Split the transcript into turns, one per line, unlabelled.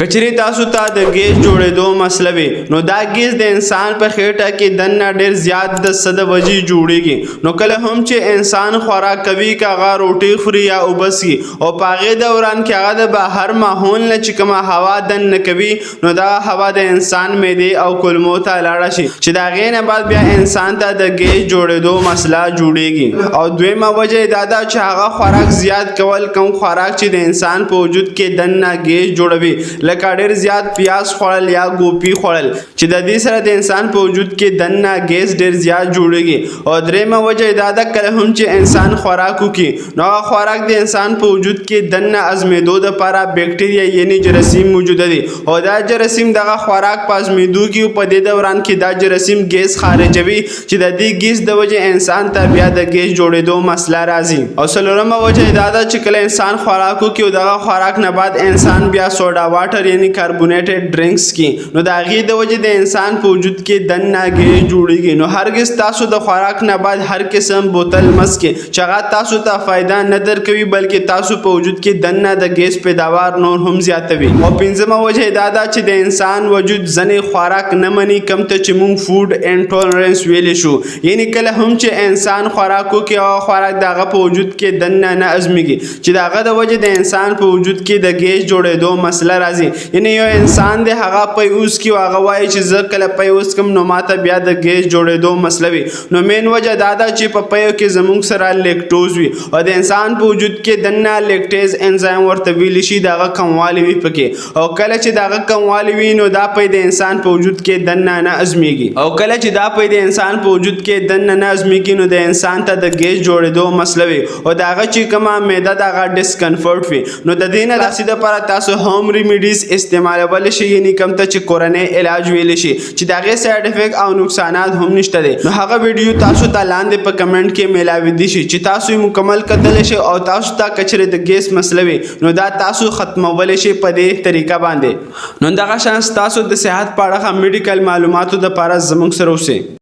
که چېرې تاسو ته د ګیس جوړېدو مسله وي، نو دا ګیس د انسان په خېټه کې دننه ډېر زیات د څه د وجې جوړیږي. نو کله هم چې انسان خوراک کوي، که هغه روټۍ خوري یا اوبه څښي، او په هغې دوران کې هغه د بهر ماحول نه چې کومه هوا دننه کوي، نو دا هوا د انسان معدې او کولمو ته لاړه شي، چې د هغې نه بعد بیا انسان ته د ګیس جوړېدو مسله جوړیږي. او دویمه وجه یې دا ده چې هغه خوراک زیات کول، کوم خوراک چې د انسان په وجود کې دننه ګیس جوړوي، لکه ډېر زیات پیاز خوړل یا ګوپي خوړل، چې د دې سره د انسان په وجود کې دننه ګیس ډېر زیات جوړیږي. او درېیمه وجه یې دا ده، کله هم چې انسان خوراک وکړي، نو هغه خوراک د انسان په وجود کې دننه هضمېدو دپاره بیکټریا یعنی جراثیم موجوده دي، او دا جراثیم دغه خوراک په هضمېدو کې، په دې دوران کې دا جراثیم ګیس خارجوي، چې د دې ګیس د وجې انسان ته بیا د ګیس جوړېدو مسله راځي. او څلورمه وجه یې دا ده چې کله انسان خوراک وکړي او دغه خوراک نه بعد انسان بیا سوډا واټر یعنی کاربونیټډ ډرینکس کی، نو د هغې د وجې د انسان په وجود کې دننه ګیس جوړیږي. نو هرګز تاسو د خوراک نه بعد هر قسم بوتل مه څکئ، چې هغه تاسو ته فایده نه درکوي، بلکې تاسو په وجود کې دننه د ګیس پیداوار نور هم زیاتوي. او پنځمه وجه دا ده چې د انسان وجود ځینې خوراک نه مني، کوم ته چې مونږ فوډ انټولرنس ویلی شو، یعنی کله هم چې انسان خوراک وکړي او خوراک د هغه په وجود کې دننه نه هضمیږي، چې د هغه د وجې د انسان په وجود کې د ګیس جوړېدو مسله راځي. یعنی یو انسان دی، هغه پی وڅکي او هغه وایي چې زه کله پی وڅکم، نو ماته بیا د ګیس جوړېدو مسله وي. نو مین وجه دا ده چې په پیو کې زموږ سره لیکټوز وي، او د انسان په وجود کې دننه لیکټیز انزایم ورته ویلی شي، د هغه کموالی وي پکې. او کله چې د هغه کموالی وي، نو دا پی د انسان په وجود کې دننه نه هضمیږي. او کله چې دا پی د انسان په وجود کې دننه نه هضمیږي، نو د انسان ته د ګیس جوړېدو مسله وي، او د هغه چې کومه معده د هغه ډسکمفورټ وي. نو د دې نه خلاصي دپاره تاسو هوم ریمیډیز استعمالولی شئ، یعنی کوم ته چې کورنۍ علاج ویلی شي، چې د هغې سایډ افیکټ او نقصانات هم نشته دی. نو هغه ویډیو تاسو ته لاندې په کمنټ کې میلاویدی شي، چې تاسو یې مکمل کتلی شئ، او تاسو ته که چېرې د ګیس مسله وي، نو دا تاسو ختمولی شئ په دې طریقه باندې. نو دغه شان ستاسو د صحت په اړه میډیکل معلوماتو دپاره زموږ سره اوسئ.